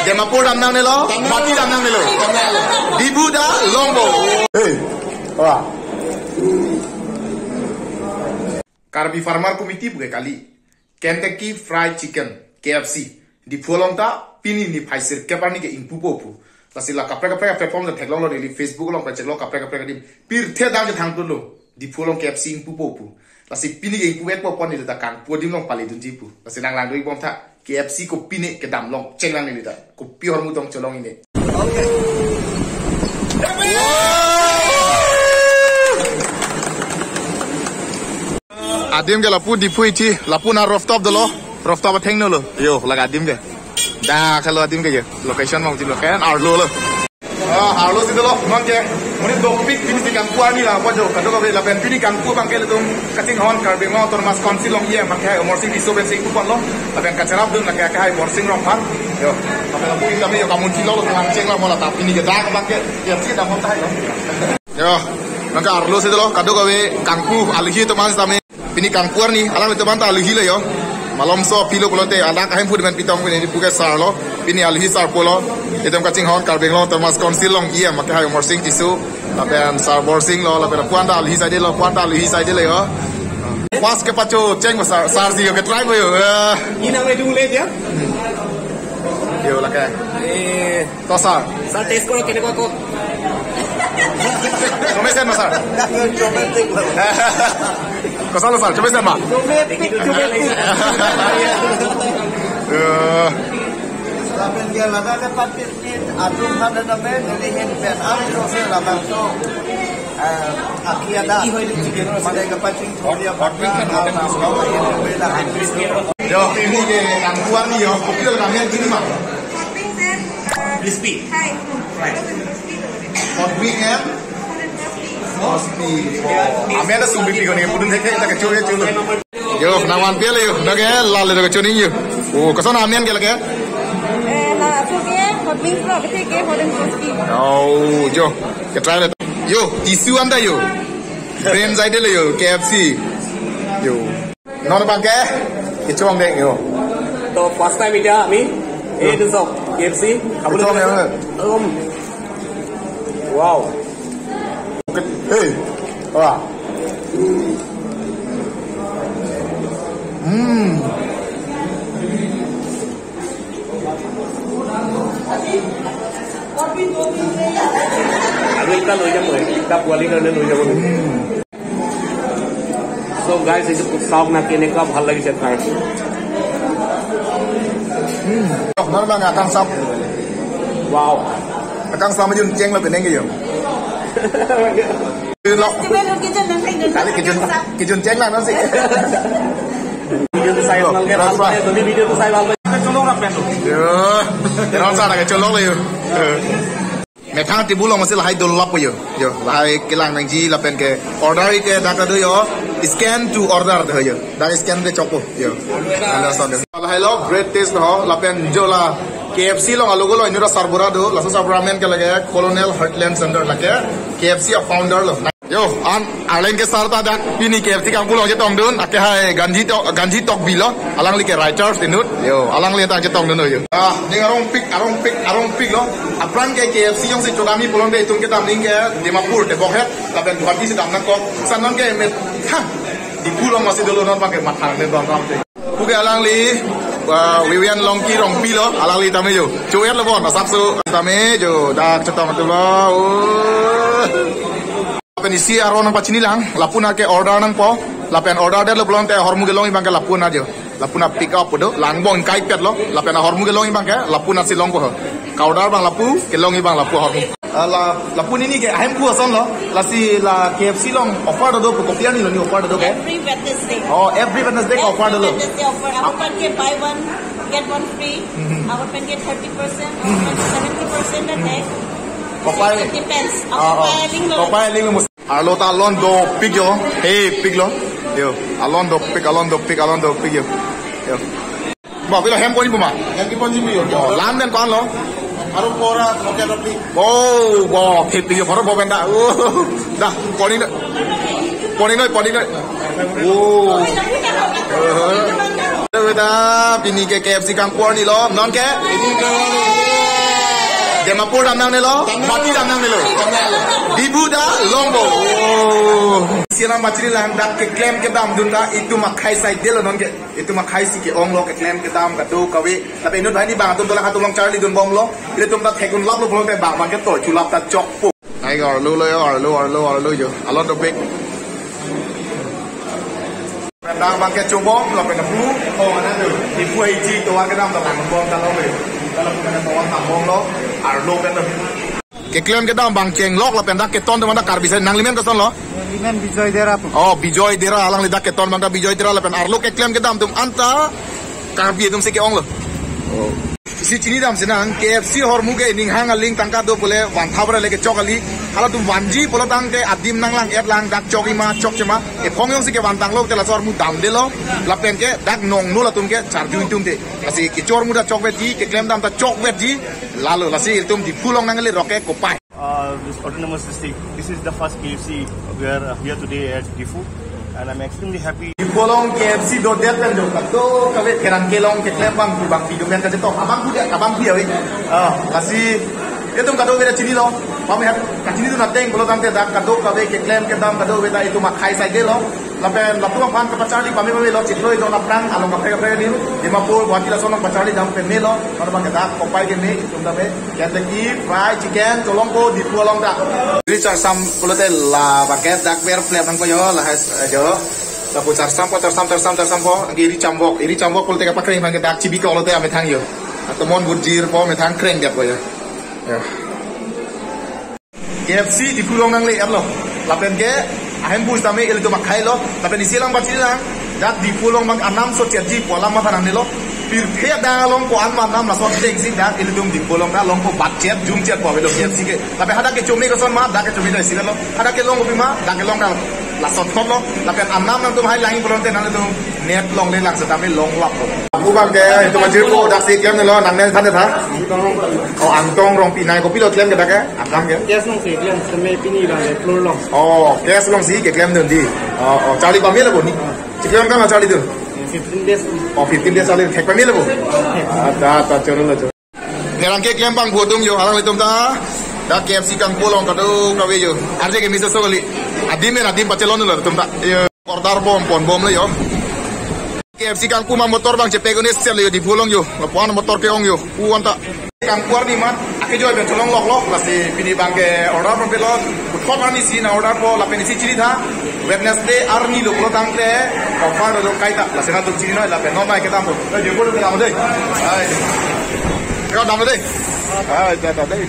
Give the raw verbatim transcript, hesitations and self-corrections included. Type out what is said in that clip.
Dimapur damnangnelo, Guwahati damnangnelo. Diphu ta longpo. Hey, ora. Karbi Farmer Committee pu ke kali Kentucky Fried Chicken, K F C, Diphu along ta pini niphai sirkep arni ke ingpupo pu. Lasi la kaprek kaprek platform ta theklonglo, neli Facebook along pacheklo kaprek kaprek adim. Pirthe adang kethang tulo, Diphu along K F C ingpupo pu. Lasi pini ke ingpu vekpo pu neli ta kangpu adim along pale dunji pu. Lasi nang langdun-ik bomtha, K F C kopine kedam along chenglang neli ta. Kopi ahormu tong cholong-ikji. Adim ke lapu Diphu ithi, lapu na rooftop dolo, rooftop athengno lo. Yo, lake adim ke. Dak helo adim ke yo. Location mong chilo, kan arlo lo. Ah, arlo si dolo, non ke. Monit dopik pini si kangpu arni la, apa jo, kadokave lapen pini kangpu abang ke ilitum kachinghon Karbi Anglong Autonomous Council along E M ake hai Amarsing Tisso pensi ingpuponlo, lapen kacharapdun lake ake hai Borsing Rongphar. Yo, lapen lapu kami yo kamunchilo, lo tuang cheng la mola ta pini ke dak abang ke, K F C dampo tahai lo. Yo, nang ke arlo si dolo, kadokave kangpu, aluhi atum an sitame. Pini kangpu arni, alanglitum an ta aluhi lo yo. Malomso apilo pulote, adak ahemphu demen pitong pini, pini pu ke sir lo, pini aluhi sir pulo. Itum kachinghon Karbi Anglong Autonomous Council along E M ake hai Amarsing Tisso, lapen sir Borsing lo, lapen lapu an ta aluhi saide lo, lapu an ta aluhi saide lo yo. First ke pacho cheng sir, sir si yo ke try ko yo. Eh. Ini namanya dulu ya? Yo, lake. Eh. To sir. Sir, taste koro, kenekoi ko? Chomesen ma sir? Chomesen ma? Eh. Lapen dia lada ke patir ni atum hada name nelihin pen am jose labang to. Eh, akia da. Mane ke paching tholia. Yo, ini ke kangpu arni yo, kopi lo kami ini ma. Crispy. Hot wing and crispy. Amen, sumbi pi koni pudun thek thek ta kecho kecho lo. Yo, nang vanpi lo yo, nang ke lale ta kecho ni yo. Oh, koson amen ke lake? Eh, la so ke hot wings lo, ke ke hot and crispy. Oh, yo, ke try le. Yo, Tisso an ta yo. Brand saide lo yo, K F C. Yo. Non abang ke, kechong dek yo. To first time itia ami, eh, dusok, K F C, kamu kechong dek yo. Um. Wow. Hey, wah. Hmm. Alu ekta loi jabo, ekta poali karone loi jabo. Hmm. So guys, এইটো চাওক না, কেনেকুৱা ভাল লাগিছে খাই। Hmm. Nor bang akang sap. Wow. Akang sap jun cheng lo peneng ke yo. Lo. Kali kejun, kejun cheng lang nasi. Video to sai lo, lo, lo. Video to sai lo. Yo. Rong sa na kecholong lo yo. Methang table along si lahai dolap yo. Yo, lahai kelang nangji lapen ke order ke dak do yo. Scan to order do yo. Dak scan de chokpo yo. Anda sande. Lahai lo great taste ho lapen jo la K F C along alogo lo inut asarbura do. Laso sarbura amen ke lake Colonel Heartland Sanders, lake K F C a-founder lo. Yo, an arleng ke sir ta dak pini K F C kangpu along chetongdun, ake hai Ganji Tok, Ganji Tokbi lo, alangli ke writers inut, yo, alangli ta chetongdun yo. Ah, ning arongpik, arongpik, arongpik lo. Apran ke K F C jongsi chodamji pulote itum kedam ning ke Dimapur tebok he, lapen Guwahati si dam nangkok. San non ke met, ha, Diphu along masi dolo non pakai matha ne don ram te. Pu ke alangli, ah, Vivian Longki Rongpi lo, alangli tame yo. Chuet lo bon, asap su tame yo, dak chetong tu lo. Oh. Lapen isi aron nangpachini lang, lapu na ke order nangpo, lapen order det lo pulote ahormu kelongji abang ke lapu na yo. Lapu na pick up do, lang bong kai pet lo, lapen ahormu kelongji abang ke, lapu na si longpo ho. Ka-order abang lapu, kelongji abang lapu ahormu. Ah, la, lapu nini ke ahemphu ason lo, lasi la K F C along offer do, kopi arni lo ni offer do ke? Every Wednesday. Oh, every Wednesday ka offer do lo. Every Wednesday offer. Apo pen ke buy one, get one free. Mhm. Apo pen ke thirty percent, apo pen seventy percent dak hai. Kopai. It depends. Ah, apo ah. Pai aling lo. Kopai aling lo mus-, arlo ta alon dopik yo. Hepik lo. Yo, alon dopik, alon dopik, alon dopik yo. Yo. Bo, pilo hem ponji pu ma? Hem ke ponji pu yo. Oh, lam den ko-an lo? Aru pora, loke loke. Oh, bo, hepik yo, pora bo benda. Oh, dah, poni noi. Poni noi, poni noi. Oh. Eh. Beta, pini ke K F C kangpu arni lo, non ke? Dimapur damnangnelo, Guwahati damnangnelo. Diphu ta longpo. Oh. Isi alam pachini lang, dak keklem kedam atum ta itum akhei saidelo non ke. Itum akhei si ke-onglo keklem kedam kadokave. Lapen inut banghini bang atum dolang atum along charlidunbomlo. Ilitum ta thek-un laplo pulote bang bang ke to chulap ta chokpo. Nai arlo lo yo, arlo, arlo, arlo yo. Alon dopik. Bang bang ke chobom, lapen pu, oh, mana tu? Diphu hai ji, tovar kedam ta langbom ta lo be. Kalau mana tovar tambomlo, arlo kan tu. Keklem kedam bang chenglok lapen dak keton atum anta Karbi sai, nang limen kosonlo? Limen Bijoy Dera pu. Oh, Bijoy Dera, alangli dak keton atum anta Bijoy Dera lapen arlo keklem kedam atum anta Karbi atum si ke-onglo. Oh. Si chinidam sinang, K F C ahormu ke ning hang aling tangka do pule van thabra le kechok kali. Halatum vanji pulo tangte adim nanglang-et lang dak chokji ma chokche ma. Ephong jongsi kevantanglo te laso ahormu damdelo. Lapen ke dak nong nu latum ke charju itum te. Lasi kechok ahormu ta chokvekji, keklem kedam ta chokvekji. Lalo lasi itum Diphu along nangle roke kopai. Uh, this autonomous district. This is the first K F C. We are, uh, here today at Diphu, and I'm extremely happy. Diphu along K F C dodet pen jo kadokave kerang kelong keklem bang pu bang video kan kajetok abang pu dia abang pu dia we. Ah, lasi itum kadokave chinilo. Kami hat kachinidun ateng pulo tangte dak kadokave keklem kedam kadokave ta itum akhei saidelo. Lapen latum aphan kapacharli pame pamelo, chiklo itum aphan along kaprek kaprek ni Dimapur, Guwahati lason along pacharlidam pamelo. Mana bang ke dak kopai keme itum ta me. Kentucky Fried Chicken cholongpo Diphu along ta. Iri charsam pulote la bang ke dak ber flap nangpo yo, lahai jo. Lapu charsampo, charsam, charsam, charsam po. Angke iri chambok, iri chambok pulote kapakreng bang ke dak chibikoklo te amethang yo. Atomon burjirpo, methang krengdetpo yo. Yo. K F C Diphu along nangle-etlo. Lapen ke ahemphu sitame ilitum akhailo. Lapen isi alam pachini lang, dak Diphu along bang anam so chetji pu alam matha nangnelo. Pirthe adang along ko-an ma anam laso ateng si dak ilitum Diphu along ta longpo, bat chet jum chet pu avelo K F C ke. Lapen hadak kechome koson ma, dak kechome ta isi lo. Hadak kelong kopi ma, dak kelong ta laso thotlo. Lapen anam nangtum hai langji pulote nangtum net longle lang setame longlappo. Aku bang ke itum ajirpo dak si klemnelo, nangne than tha. Oh, Angtong Rongpi, nai kopilo klem ke dak ke? Angkang ke? Cash along si klem, seme pini bang ke floor along. Oh, cash along si keklemdun dei. Oh, oh, charli pamelo bo ni. Chiklem kang charlidun. Fifteen days. Oh, fifteen days charli thek pamelo bo. Ada, ada, choro lo, choro. Pherangke klem bang bodung yo, halanglitum ta. Dak K F C kangpu along kadokave yo. Arje ke misa so kali. Adim men adim pachelon lo tum ta. Yo, order bom, ponbomlo yo. K F C kangpu ma motor bang chepek un-e sel yo Diphu along yo. Lapu-an motor ke-ong yo. Pu anta. Kangpu arni mat, akejoi pen cholongloklo. Lasi pini bang ke order pon pelo. Puthot arni si nang-orderpo lapen isi chinitha. Wednesday arni lo pulo tangte offer lo kaita. Lasi nangtum chinilo lapen non mai kedampo. Eh, Diphu kedam dei. Hai. Kedam dei. Hai, kedam dei.